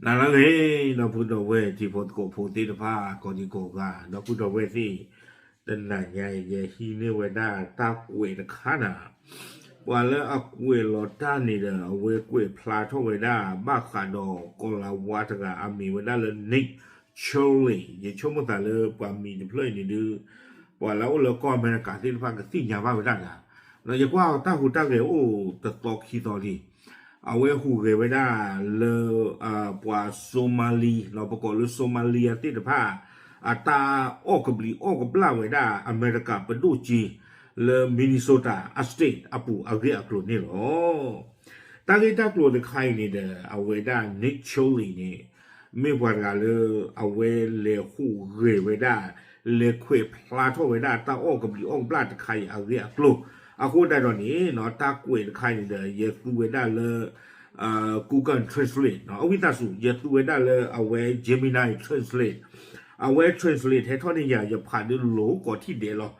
နၤလၢအဂ့ၤ ဒီပုၢ်ဒီဝဲၢ်တံၤဖိသကိးဖိသ့ၣ်တဖၣ် ကိးဒံကိးဂၤ ဒီပုၢ်ဒီဝဲၢ်သ့ၣ်, တနၤညါအံၤ ယဟံးန့ၢ်ဝဲဒၣ်တၢ်ကွဲးတခါန့ၣ်, ပှၤလၢအကွဲးလီၤတၢ်န့ၣ်ဒီး အဝဲကွဲးဖျါထီၣ်ဝဲဒၣ် ဘၣ်ဃးဒီးကီၤလၤဝါတဂၤ အမံၤဝဲဒၣ်လၢ Nick Chiley, ယဆိကမိၣ်သးလၢပှၤမံၤတဖျၢၣ်အံၤန့ၣ်ဒုး ပှၤလၢအအိၣ်လၢကီၢ်အမဲရကၤသ့ၣ်တဖၣ်ကသ့ၣ်ညါဘၣ်ဝဲဒၣ်လီၤ. ဒီးယကွၢ်တၢ်ဟူးတၢ်ဂဲၤအိၣ်တသီခံသီလံ, အဝဲဟူးဂဲၤဝဲဒၣ်လၢ ပှၤ Somali ပကိးလၢ Somalia သ့ၣ်တဖၣ် အတၢ်အီၣ်ကဘျံးအီၣ်ကဘျၣ်ဝဲဒၣ်အမဲရကၤပဒိၣ်က့ လၢ Minnesota အ state အပူၤအဂ့ၢ်အကျိၤန့ၣ်လီၤ. တၢ်ဂ့ၢ်တၢ်ကျိၤတခါအံၤန့ၣ်ဒီး အဝဲဒၣ် Nick Chiley န့ၣ် မ့ၢ်ပှၤတဂၤလၢ အဝဲလဲၤဟူးဂဲၤဝဲဒၣ် လဲၤခွဲးဖျါထီၣ်ဝဲဒၣ်တၢ်အီၣ်ကဘျံးအီၣ်ကဘျၣ်တခါအံၤအဂ့ၢ်အကျိၤ, အဃိဒၣ်ဒီးန့ၣ် တၢ်ကွဲးတခါအံၤန့ၣ်ဒီး ယသူဝဲဒၣ်လၢ Google Translate အဝံသးစူၤ ယသူဝဲဒၣ်လၢအဝဲ Gemini Translate, အဝဲ translate ဟဲထီၣ်န့ၢ်ယၤ ယဖးဒုးလိၤကိးထံၣ်ဒဲးလီၤ.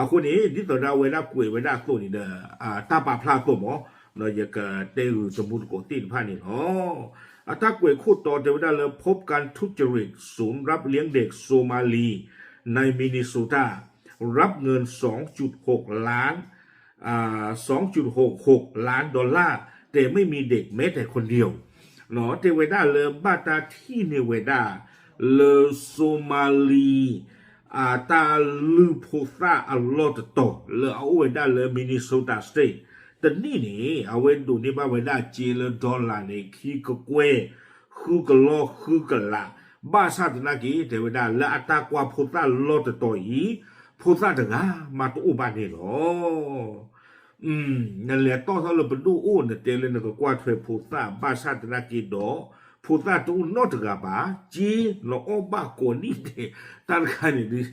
အဃိန့ၣ် ဒ်သိးဒီးအဝဲဒၣ်ကွဲးဝဲဒၣ်အသိးန့ၣ်ဒီး တၢ်ပာ်ဖျါအသိးမး ဒီးယကတဲဂုာ်တမူတကိးသ့ၣ်တဖၣ်န့ၣ်လီၤ. အတၢ်ကွဲးခိၣ်တီတဲဝဲဒၣ်လၢ พบการทุจริตศูนย์รับเลี้ยงเด็กโซมาลีใน Minnesota รับเงิน สองจุดหกล้าน สองจุดหกหกล้านดอลลาร์ แต่ไม่มีเด็กแม้แต่คนเดียว တဲဝဲဒၣ်လၢဘၣ်တၢ်ထံၣ်န့ၢ်ဝဲဒၣ် လၢ Somali အတၢ်လုၢ်ဖိသၣ်အလီၢ်တတီၤ လၢအအိၣ်ဝဲဒၣ်လၢ Minnesota State တနံၣ်န့ၣ် အဝဲဒိးန့ၢ်ဘၣ်ဝဲဒၣ်စ့လၢ dollar န့ၣ် ခံကကွဲၢ် ဃုကလီၢ်ဃုကလး, ဘၣ်ဆၣ်သနာ်က့ တဲဝဲဒၣ် လၢအတၢ်ကွၢ်ဖိသၣ်လီၢ်တတီၤအံၤ ဖိသၣ်တဂၤမးတအိၣ်ဘၣ်န့ၣ်လီၤ. နလဲၤတီၢ်ထီၣ်လၢပဒိၣ်အိၣ် နတဲလၢနကကွၢ်ထွဲဖိသၣ် ဘၣ်ဆၣ်သနာ်က့ဒီး ဖိသၣ်တအိၣ်နီတဂၤဘၣ်, စ့နအီၣ်ဘၣ်ကိးနံၣ်ဒဲး, တၢ်တခါန့ၣ်ဒုး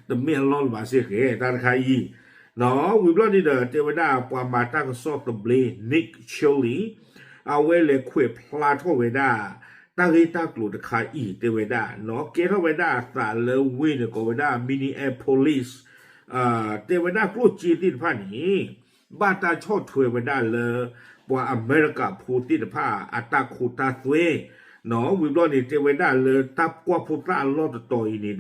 တမ့ၢ်အလီၢ်လၢၤဘၣ်စ့ၢ်ကီး တၢ်တခါအံၤ ဝံၤဘျီန့ၣ်ဒီး တဲဝဲဒၣ် ပှၤမၤတၢ်ကစီၣ်သဘျ့ Nick Chiley အဝဲလဲၤခွဲးဖျါထီၣ်ဝဲဒၣ် တၢ်ဂ့ၢ်တၢ်ကျိၤတခါအံၤ တဲဝဲဒၣ် ကဲထီၣ်ဝဲဒၣ်အသးလၢဝ့ၢ်န့ၣ် ကိးဝဲဒၣ် Minneapolis, တဲဝဲဒၣ်ကျိၣ်စ့သ့ၣ်တဖၣ်န့ၣ် ဘၣ်တၢ်ဆီၣ်ထွဲဝဲဒၣ်လၢ ပှၤအမဲရကၤဖိသ့ၣ်တဖၣ်အတၢ်ခိတၢ်သွဲ, ဝံၤဘျီန့ၣ် တဲဝဲဒၣ်လၢတၢ်ကွၢ်ဖိသၣ်အလီၢ်တတီၤအံၤန့ၣ်ဒီး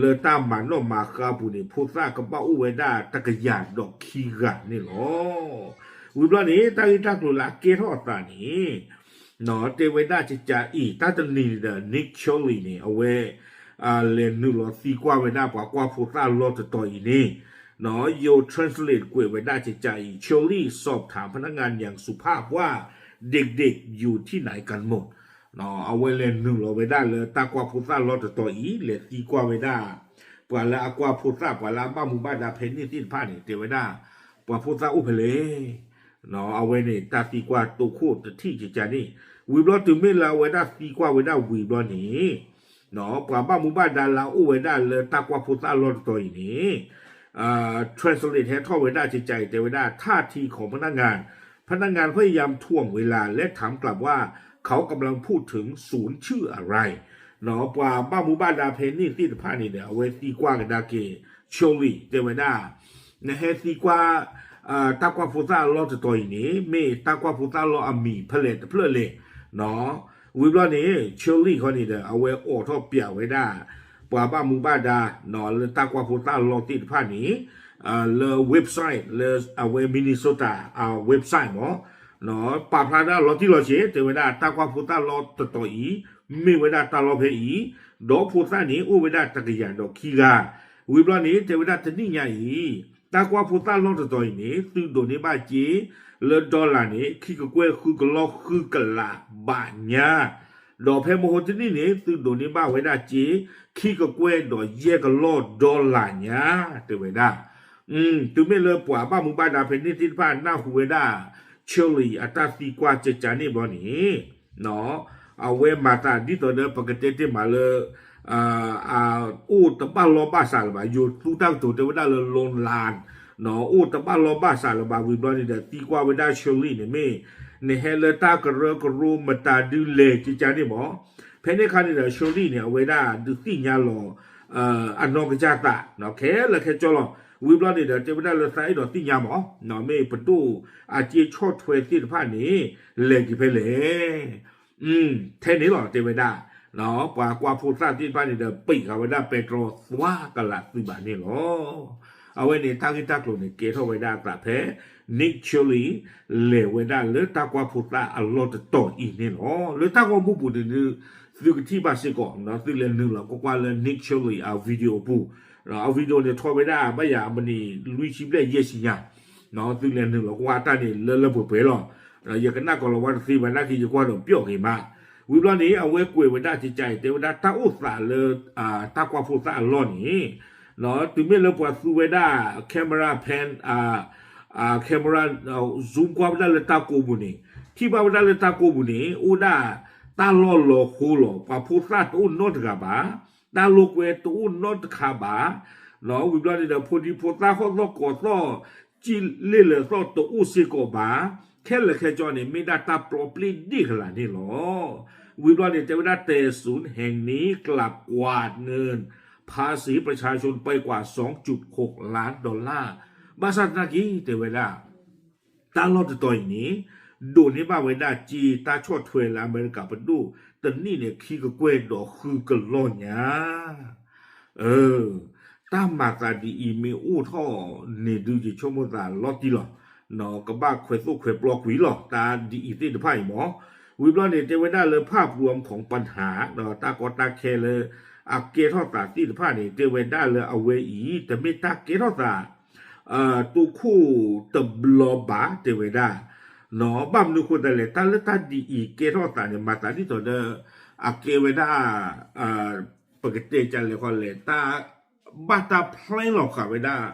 လၢတၢ်မၤနီၣ်မၤဃါအပူၤန့ၣ် ဖိသၣ်ကဘၣ်အိၣ်ဝဲဒၣ်တကယၤဒီးခံဂၤန့ၣ်လီၤ. ဝံၤဘျီန့ၣ် တၢ်ဂ့ၢ်တၢ်ကျိၤလၢအကဲထီၣ်အသးန့ၣ် တဲဝဲဒၣ်ကကးအံၤ တၢ်တနံၤန့ၣ်ဒီး Nick Chiley န့ၣ် အဝဲ လဲၤနုာ်လီၤသံကွၢ်ဝဲဒၣ်ပှၤကွၢ်ဖိသၣ်လီၢ်တတီၤအံၤန့ၣ် ယိၤ translate ကွဲးဝဲဒၣ်ကကးအံၤ Chiley สอบถามพนักงานอย่างสุภาพว่า เด็กๆ อยู่ที่ไหนกันหมด အဝဲလဲၤနုာ်လီၤဝဲဒၣ်လၢတၢ်ကွၢ်ဖိသၣ်လီၢ်တတီၤအံၤ လဲၤသံကွၢ်ဝဲဒၣ် ပှၤလၢအကွၢ်ဖိသၣ် ပှၤလၢအဘၣ်မူဘၣ်ဒါဖဲန့ၣ်သ့ၣ်တဖၣ်န့ၣ် တဲဝဲဒၣ် ပှၤဖိသၣ်အိၣ်ဖဲလဲၣ် အဝဲန့ၣ် တၢ်သံကွၢ်တိခိၣ်တထံၣ်ကကးန့ၣ် ဝံၤဘျီတုၤမ့ၢ်လၢအဝဲဒၣ်သံကွၢ်ဝဲဒၣ်ဝံၤဘျီန့ၣ် ပှၤဘၣ်မူဘၣ်ဒါလၢအအိၣ်ဝဲဒၣ်လၢတၢ်ကွၢ်ဖိသၣ်လီၢ်တတီၤအံၤန့ၣ် translate ဟဲထီၣ်ဝဲဒၣ်ကကးအံၤ တဲဝဲဒၣ် ท่าทีของพนักงาน พนักงานพยายามถ่วงเวลาและถามกลับว่า เขากำลังพูดถึงศูนย์ชื่ออะไร ပှၤဘၣ်မူဘၣ်ဒါဖဲန့ၣ်သ့ၣ်တဖၣ်န့ၣ်ဒီး အဝဲသံကွၢ်ကဒါက့ၤ Chiley တဲဝဲဒၣ် နဟဲသံကွၢ် တၢ်ကွၢ်ဖိသၣ်လီၢ်တတီၤအံၤန့ၣ် မ့ၢ်တၢ်ကွၢ်ဖိသၣ်လီၢ်အမံၤဖဲလဲၣ်တဖျၢၣ်လဲၣ် ဝံၤဘျီန့ၣ် Chiley ခီန့ၣ်ဒီး အဝဲအိးထီၣ်ပျးဝဲဒၣ် ပှၤဘၣ်မူဘၣ်ဒါ လၢတၢ်ကွၢ်ဖိသၣ်လီၢ်သ့ၣ်တဖၣ်န့ၣ် လၢ website လၢအဝဲ Minnesota အ website မး ပာ်ဖျါဒၣ်လီၤတံၢ်လီၤဆဲး တဲဝဲဒၣ် တၢ်ကွၢ်ဖိသၣ်လီၢ်တတီၤအံၤ မ့ၢ်ဝဲဒၣ်တၢ်လီၢ်ဖဲအံၤ ဒီးဖိသၣ်န့ၣ် အိၣ်ဝဲဒၣ်တကယၤဒီးခံဂၤ ဝံၤဘျီန့ၣ် တဲဝဲဒၣ်တနံၣ်ညါအံၤ တၢ်ကွၢ်ဖိသၣ်လီၢ်တတီၤအံၤန့ၣ် သုဒိးန့ၢ်ဘၣ်စ့ လၢ dollar န့ၣ် ခံကကွဲၢ်ဃုကလီၢ်ဃုကလးဘးညါ ဒီးဖဲမဟိတနံၣ်န့ၣ် သုဒိးန့ၢ်ဘၣ်ဝဲဒၣ်စ့ ခံကကွဲၢ်ဒီးယဲၢ်ကလီၢ် dollar ညါ တဲဝဲဒၣ် တုၤမ့ၢ်လၢပှၤဘၣ်မူဘၣ်ဒါဖဲန့ၣ်သ့ၣ်တဖၣ်နၢ်ဟူဝဲဒၣ် Chiley အတၢ်သံကွၢ်ကကးန့ၣ်ဘျီန့ၣ် အဝဲမၤသးဒ်သိးဒီးပကတဲတ့ၢ်မးလၢ အိၣ်တဘၣ်လီၢ်ဘၣ်စးလၢၤဘၣ် ယိၤသူတၢ်ကတိၤတဲဝဲဒၣ်လၢ လီလၢ် အိၣ်တဘၣ်လီၢ်ဘၣ်စးလၢၤဘၣ်ဝံၤဘျီန့ၣ်ဒီး သံကွၢ်ဝဲဒၣ် Chiley န့ၣ်မ့ၢ် နဟဲလၢတၢ်ကရၢကရိမတၤဒုလဲၣ်ကကးန့ၣ်မး ဖဲန့ၣ်အခါန့ၣ်ဒီး Chiley န့ၣ် အဝဲဒၣ်ဒုးသ့ၣ်ညါလီၤ အနီၢ်ကစၢ်သး ခဲလၢာ်ခဲဆ့လီၤ ဝံၤဘျီန့ၣ်ဒီး တဲဝဲဒၣ်လၢသးအဲၣ်ဒိးသ့ၣ်ညါမး မ့ၢ်ပဒိၣ်အစ့ဆီၣ်ထွဲသ့ၣ်တဖၣ်န့ၣ် လဲၤက့ၤဖဲလဲၣ် ထဲန့ၣ်လီၤ တဲဝဲဒၣ်, ပှၤကွၢ်ဖိသၣ်သ့ၣ်တဖၣ်န့ၣ်ဒီး ပံးဃာ်ဝဲဒၣ်ပဲတြီ သွါကလးသုးဘၣ်န့ၣ်လီၤ. အဝဲန့ၣ်တၢ်ဂ့ၢ်တၢ်ကျိၤန့ၣ် ကဲထီၣ်ဝဲဒၣ်အသးဖဲ Nick Chiley လဲၤဝဲဒၣ်လၢတၢ်ကွၢ်ဖိသၣ်အလီၢ်တတီၤအံၤန့ၣ်လီၤ. လၢတၢ်ဂီၤမူပူၤန့ၣ်ဒုး သုကထံၣ်ဘၣ်စ့ၢ်ကီး သုလဲၤနုာ်လီၤကွၢ်ကွၢ်လၢ Nick Chiley အ video ပူၤ, အ video န့ၣ်ထီၣ်ဝဲဒၣ်ဘၣ်ယၤအမံးနံးလွံၢ်ဆံဘျဲၣ်ယဲၢ်ဆံညါ, သုလဲၤနုာ်လီၤကွၢ်တၢ်န့ၣ်လၢလၢပှဲၤပှဲၤလီၤ. ယကနၣ်ကီးလီၤဝါတသ့ဘၣ်နာ်က့ ယကွၢ်ဒီးပျီၣ်ဂ့ၤမး. ဝံၤဘျီန့ၣ် အဝဲကွဲးဝဲဒၣ်ကကါအံၤ တဲဝဲဒၣ်တၢ်အိၣ်သးလၢ တၢ်ကွၢ်ဖိသၣ်အလီၢ်န့ၣ် တုၤမ့ၢ်လၢပှၤသူဝဲဒၣ် camera pan camera zoom ကွၢ်ဝဲဒၣ်လၢတၢ်ကိးပူၤန့ၣ် ထံၣ်ဘၣ်ဝဲဒၣ်လၢတၢ်ကိးပူၤန့ၣ် အိၣ်ဒၣ်တၢ်လီၢ်လီၤဃိလီၤ. ပှၤဖိသၣ်တအိၣ်နီတဂၤဘၣ်, တၢ်လိာ်ကွဲတအိၣ်နီတခါဘၣ်. ဝံၤဘျီန့ၣ်ဒီး ဖိဒံဖိသၣ်ဟီၣ်သီၣ်ကီၤသီၣ် ကၠံၣ်လ့ၣ်လၢာ်သီၣ်တအိၣ်စ့ၢ်ကီးဘၣ်. ခဲလၢာ်ခဲဆ့န့ၣ် မ့ၢ်ဒၣ်တၢ်ပျီပျ့ၣ်ဒ့ၣ်ကလာ်န့ၣ်လီၤ. ဝံၤဘျီန့ၣ် တဲဝဲဒၣ် แต่ศูนย์แห่งนี้กลับกวาดเงินภาษีประชาชนไปกว่า สองจุดหกล้านดอลลาร์ ဘၣ်ဆၣ်သနာ်က့ တဲဝဲဒၣ် တၢ်လီၢ်တတီၤအံၤန့ၣ် ဒိးန့ၢ်ဘၣ်ဝဲဒၣ်စ့တၢ်ဆီၣ်ထွဲလၢအမဲရကၤပဒိၣ် တနံၣ်န့ၣ် ခံကကွဲၢ်ဒီးဃုကလီၢ်ညါ. တၢ်မၤသးဒ်အံၤမ့ၢ်အိၣ်ထီၣ်န့ၣ်ဒုး ယဆိကမိၣ်သးလီၤတံၢ်လီၤ. ကဘၣ်ခွဲးသိၣ်ခွဲးပျီကွံာ်လီၤ တၢ်ဒ်အံၤသ့ၣ်တဖၣ်အံၤမး. ဝံၤဘျီန့ၣ် တဲဝဲဒၣ်လၢ ภาพรวมของปัญหา ဒီးတၢ်ကီတၢ်ခဲလၢ အကဲထီၣ်သးသ့ၣ်တဖၣ်န့ၣ် တဲဝဲဒၣ်လၢအဝဲအံၤ တမ့ၢ်တၢ်ကဲထီၣ်သး တိခိၣ်တဘျီဘၣ် တဲဝဲဒၣ်. ဘၣ်မနုၤဃိသတးလဲၣ် တၢ်လၢတၢ်ဒ်အံၤကဲထီၣ်သးန့ၣ် မၤသးဒ်သိးဒီး အကဲဝဲဒၣ် ပကတဲကလဲၣ်ဃီလဲၣ် တၢ် ဘၣ်တၢ် plan လီၤဃာ်ဝဲဒၣ်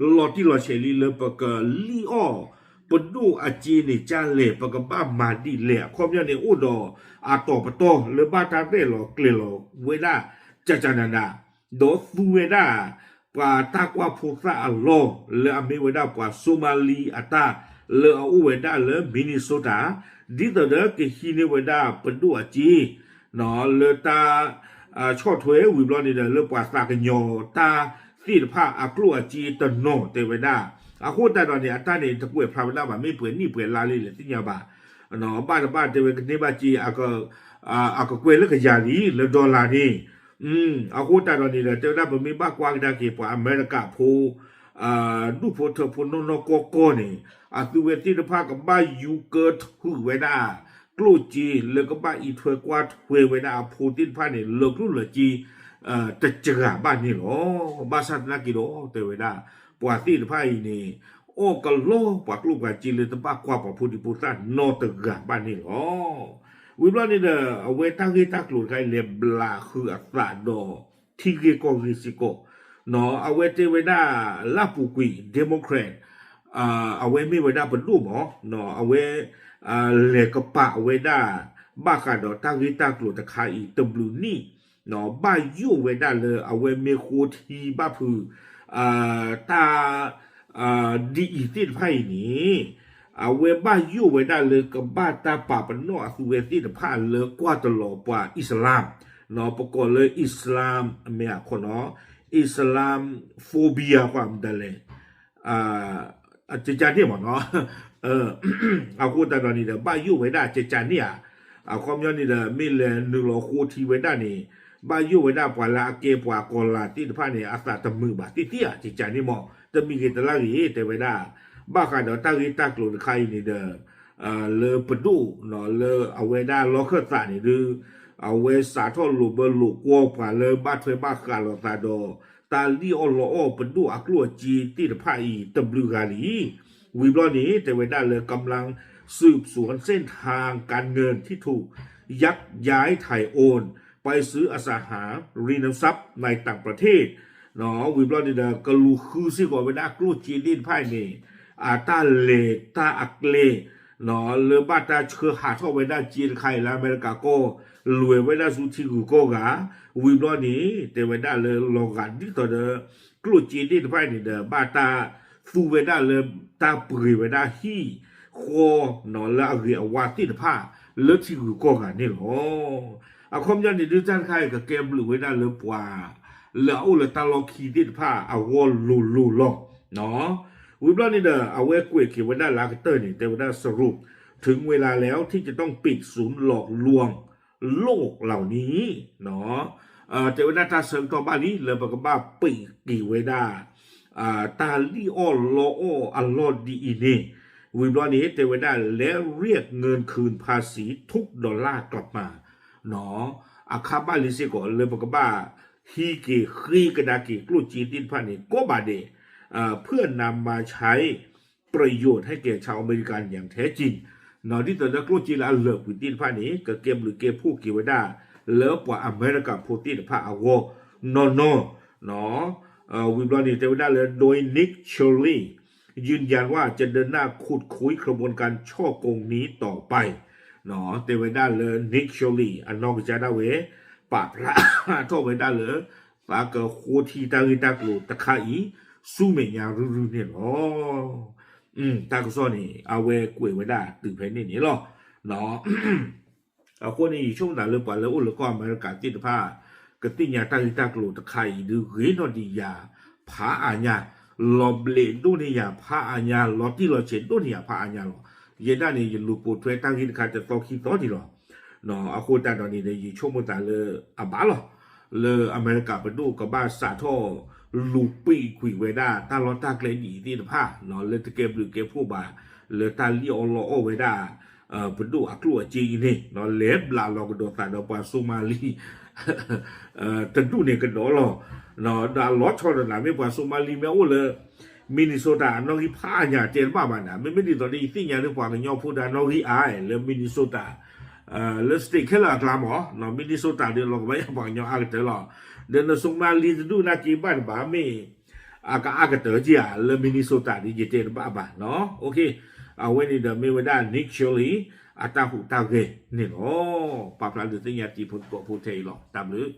လီၤတံၢ်လီၤဆဲးလံလၢပကလံၣ်အီၣ်ပဒိၣ်အစ့န့ၣ်ကလဲၣ် ပကဘၣ်မၤဒ်လဲၣ် အခီပညီန့ၣ် အိၣ်ဒီးအတီၤပတီၢ်လၢဘၣ်တၢ်ရဲၣ်လီၤကျဲၤလီၤဝဲဒၣ် ကကနၤဒၣ် ဒီးသူဝဲဒၣ် ပှၤတၢ်ကွၢ်ဖိသၣ်အလီၢ် လၢအမ့ၢ်ဝဲဒၣ်ပှၤSomaliအတၢ် လၢအအိၣ်ဝဲဒၣ်လၢ Minnesota ဒ်သိးဒီးကဟံးန့ၢ်ဝဲဒၣ်ပဒိၣ်အစ့ လၢတၢ် ဆီၣ်ထွဲဝံၤဘျီန့ၣ်ဒီး လၢပှၤသးကညီၤတၢ်သ့ၣ်တဖၣ်အကျိၣ်အစ့တနီၤတဲဝဲဒၣ်. အဃိသတးဒီးန့ၣ် အတၢ်န့ၣ်တကွဲးဖျါဝဲဒၣ်ဘၣ် မ့ၢ်ပှဲၤနံၣ်ပှဲၤလါလံလဲၣ်သ့ၣ်ညါဘၣ်. ဘၣ်တဘၣ်တဲဝဲကန့ၢ်ဘၣ်စ့ အကကွဲးလၢကယၤလံ လၢ dollar န့ၣ် အဃိသတးဒီးန့ၣ်ဒီး တဲဝဲဒၣ်ပမ့ၢ်ဘၣ်ကွၢ်ကဒါက့ၤ ပှၤအမဲရကၤဖိ ဒူၣ်ဖိထၢဖိနီၢ်နီၢ်ကီၢ်ကီၢ်န့ၣ် အသုဝဲသ့ၣ်တဖၣ်ကဘၣ်ယူၤကၢထုးဝဲဒၣ် ကျိၣ်စ့လၢကဘၣ်အံးထွဲကွၢ်ထွဲဝဲဒၣ်အဖိသ့ၣ်တဖၣ်န့ၣ် လၢကျိၣ်လၢစ့ တစှၤဘၣ်န့ၣ်လီၤ. ဘၣ်ဆၣ်သနာ်က့ဒီး တဲဝဲဒၣ် ပှၤသ့ၣ်တဖၣ်အံၤန့ၣ် အီၣ်ကလီပှၤကျိၣ်ပှၤစ့လၢတဘၣ်ကွၢ်ပှၤဖိဒံဖိသၣ်နီတဂၤဘၣ်န့ၣ်လီၤ. ဝံၤဘျီန့ၣ်ဒီး အဝဲတၢ်ဂ့ၢ်တၢ်ကျိၤတခါအံၤ လဲၤဘျးဃုာ်အသးဒီး ထံဂ့ၢ်ကီၢ်ဂ့ၢ်စ့ၢ်ကီး အဝဲတဲဝဲဒၣ် လၢပူၤကွံာ် Democrat အဝဲမ့ၢ်ဝဲဒၣ်ပဒိၣ်မး အဝဲ လဲၤကပာ်အဝဲဒၣ် ဘၣ်ဃးဒီးတၢ်ဂ့ၢ်တၢ်ကျိၤတခါအံၤ တဘျုးနံၣ် ဘၣ်ယိၣ်ဝဲဒၣ်လၢအဝဲမ့ၢ်ဃိထံဘၣ်ဖုး တၢ် ဒ်အံၤသ့ၣ်တဖၣ်အံၤန့ၣ် အဝဲဘၣ်ယိၣ်ဝဲဒၣ်လၢကဘၣ်တၢ်ပာ်ပနီၣ်အသုဝဲသ့ၣ်တဖၣ်လၢကွၢ်တလီၤပှၤ Islam ပကိးလၢ Islam မ့ၢ်အခိၣ်နီၤ Islam phobia ပှၤမတၤလဲၣ် ကကန့ၣ်မ့ၢ်နီၤ အဃိသတးဒီးန့ၣ်ဒီး ဘၣ်ယိၣ်ဝဲဒၣ်ကကန့ၣ်ဧါ အခီပညီန့ၣ်ဒီး မ့ၢ်လဲၤနုာ်လီၤဃိထံဝဲဒၣ်န့ၣ် ဘၣ်ယိၣ်ဝဲဒၣ်ပှၤလၢအကဲပှၤကီၤလၤသ့ၣ်တဖၣ်န့ၣ် အသးတမုာ်ဘၣ်သ့ၣ်သ့ၣ်ဧါ ကကန့ၣ်မ့ၢ် တမံၤဂ့ၤတလါဂ့ၤ တဲဝဲဒၣ် ဘၣ်ဃးဒီးတၢ်ဂ့ၢ်တၢ်ကျိၤတခါအံၤန့ၣ်ဒီး လၢပဒိၣ် လၢအဝဲဒၣ်လီၢ်ခၢၣ်သးန့ၣ်ဒီး အဝဲစးထီၣ်လိာ်ဘၢလိာ်ကွီၢ်ပှၤလၢဘၣ်ထွဲဘၣ်ဃးလိာ်သးဒီး တၢ်လံၣ်အီၣ်လီအီၣ်ပဒိၣ်အကျိၣ်အစ့သ့ၣ်တဖၣ်အံၤ တဘျုးဂၤလံ. ဝံၤဘျီန့ၣ် တဲဝဲဒၣ်လၢ กำลังสืบสวนเส้นทางการเงินที่ถูกยักย้ายถ่ายโอนไปซื้ออสังหาริมทรัพย์ในต่างประเทศ ဝံၤဘျီန့ၣ်ဒီး ကလူၤဃုစ့ၢ်ကီးဝဲဒၣ်ကျိၣ်စ့သ့ၣ်တဖၣ်အံၤန့ၣ် အတၢ်လဲၤတၢ်အကျဲ လၢဘၣ်တၢ်ဆှၢဟးထီၣ်ဝဲဒၣ်စ့တခါအံၤလၢအမဲရကၤကီၢ် လဲၤဝဲဒၣ်ဆူထံဂုၤကီၢ်ဂၤ ဝံၤဘျီန့ၣ် တဲဝဲဒၣ်လၢလီၤဂာ်ဒ်သိးဒီး ကျိၣ်စ့သ့ၣ်တဖၣ်အံၤန့ၣ်ဒီး ဘၣ်တၢ်သူဝဲဒၣ်လၢတၢ်ပှ့ၤဝဲဒၣ်ဟံၣ်ဃီ လၢအဂ့ၤအဝါသ့ၣ်တဖၣ် လၢထံဂုၤကီၢ်ဂၤန့ၣ်လီၤ. အခီပညီန့ၣ်ဒုးတၢ်တခါအံၤ ကကဲဘျုးဝဲဒၣ်လၢပှၤ လၢအအိၣ်လၢတၢ်လီၢ်ခံသ့ၣ်တဖၣ်အဂီၢ်လိၤလိၤလီၤ. ဝံၤဘျီန့ၣ်ဒီး အဝဲကွဲးက့ၤဝဲဒၣ်လၢအကတၢၢ်န့ၣ် တဲဝဲဒၣ် สรุป ถึงเวลาแล้วที่จะต้องปิดศูนย์หลอกลวงโลกเหล่านี้ တဲဝဲဒၣ်တၢ်ဆၢကတီၢ်ဘၣ်လံ လၢပကဘၣ်ပိတ်က့ၤဝဲဒၣ် တၢ်လံၣ်အီၣ်လီအီၣ်အလီၢ်ဒ်အံၤန့ၣ် ဝံၤဘျီန့ၣ် တဲဝဲဒၣ် และเรียกเงินคืนภาษีทุกดอลลาร์กลับมา အခါဘၣ်လံစ့ၢ်ကီး လၢပကဘၣ်ဟံးက့ၤဃ့ကဒါက့ၤကျိၣ်စ့သ့ၣ်တဖၣ်န့ၣ် ကိးဘၣ်ဒဲး เพื่อนำมาใช้ประโยชน์ให้แก่ชาวอเมริกันอย่างแท้จริง ဒ်သိးလၢကျိၣ်စ့လၢအလၢာ်ကွံာ်သ့ၣ်တဖၣ်န့ၣ် ကကဲဘျုးကဲဖှိၣ်က့ၤဝဲဒၣ် လၢပှၤအမဲရကၤဖိသ့ၣ်တဖၣ်အဂီၢ်နီၢ်နီၢ် ဝံၤဘျီန့ၣ် တဲဝဲဒၣ်လၢ โดย Nick Shirley ยืนยันว่าจะเดินหน้าขุดค้นขบวนการฉ้อโกงนี้ต่อไป တဲဝဲဒၣ်လၢ Nick Shirley အနီၢ်ကစၢ်ဒၣ်ဝဲ ပာ်ဖျါထီၣ်ဝဲဒၣ်လၢ သးကဃိထံတၢ်ဂ့ၢ်တၢ်ကျိၤတခါအံၤ ဆူမဲာ်ညါရုၢ်ရုၢ်န့ၣ်လီၤ. တၢ်ကစီၣ်န့ၣ် အဝဲကွဲးဝဲဒၣ်တုၤဖဲန့ၣ်န့ၣ်လီၤ. အဃိန့ၣ် ယဆိကမိၣ်သးလၢပှၤလၢအိၣ်လၢကီၢ်အမဲရကၤသ့ၣ်တဖၣ် ကသ့ၣ်ညါတၢ်ဂ့ၢ်တၢ်ကျိၤတခါအံၤဒုး ဂ့ၤထီၣ်ဒံးယၤဖးအါညါ, လီၤဘျဲးဒိၣ်န့ၢ်ယၤဖးအါညါ, လီၤတံၢ်လီၤဆဲးဒိၣ်န့ၢ်ယၤဖးအါညါလီၤ. ယဲဒၣ်န့ၣ် ယလူၤပိာ်ထွဲတၢ်ဂ့ၢ်တခါတသီခံသီဒံးလီၤ. အဃိသတးဒီးန့ၣ်ဒီး ယဆိကမိၣ်သးလၢအဘၣ်လီၤ. လၢအမဲရကၤပဒိၣ်ကဘၣ်စးထီၣ်လူၤပံာ်ကွံာ်ဝဲဒၣ်တၢ်လီၢ်တၢ်ကျဲဒ်အံၤသ့ၣ်တဖၣ် လၢတကဲဘျုးကဲဖှိၣ်ဘၣ် လၢတၢ်လံၣ်အီၣ်လီအီၣ်ဝဲဒၣ် ပဒိၣ်အကျိၣ်အစ့အံၤန့ၣ် လဲၤဘျးလီၤကဒီးသးဒီးပှၤစိမါလံ တဒူၣ်န့ၣ်ကဒီးလီၤ. ဒီးအလီၤဆီဒီးနၤ မ့ၢ်ပှၤစိမါလံမ့ၢ်အိၣ်လၢ Minnesota အနီၣ်ဂံၢ်ဖးအါညါတဲတဘၣ်ဘၣ်နၤ, မ့မ့ၢ်ဒ်သိးဒီးယသ့ၣ်ညါလၢပှၤကညီဖိဒီးအနီၣ်ဂံၢ်အါလၢ Minnesota လၢ state ခဲလၢာ်အကျါမး Minnesota ဒီးလီၤကဘၣ်ယၤပှၤကညီအါကတၢၢ်လီၤ. ဒီးနစိမါလံတဒူၣ်နာ်က့ဘၣ်တဘၣ်မ့ၢ် အကအါကတၢၢ်က့ဧါ လၢ Minnesota ဒီးယတဲတဘၣ်ဘၣ်နီၤ. အဝဲန့ၣ်ဒီးမ့ၢ်ဝဲဒၣ် Nick Shirley အတၢ်ဟူးတၢ်ဂဲၤန့ၣ်လီၤ. ပာ်ဖျါဒုးသ့ၣ်ညါတံၤဖိသကိးဖိထဲအံၤလီၤ. တၢ်ဘျုး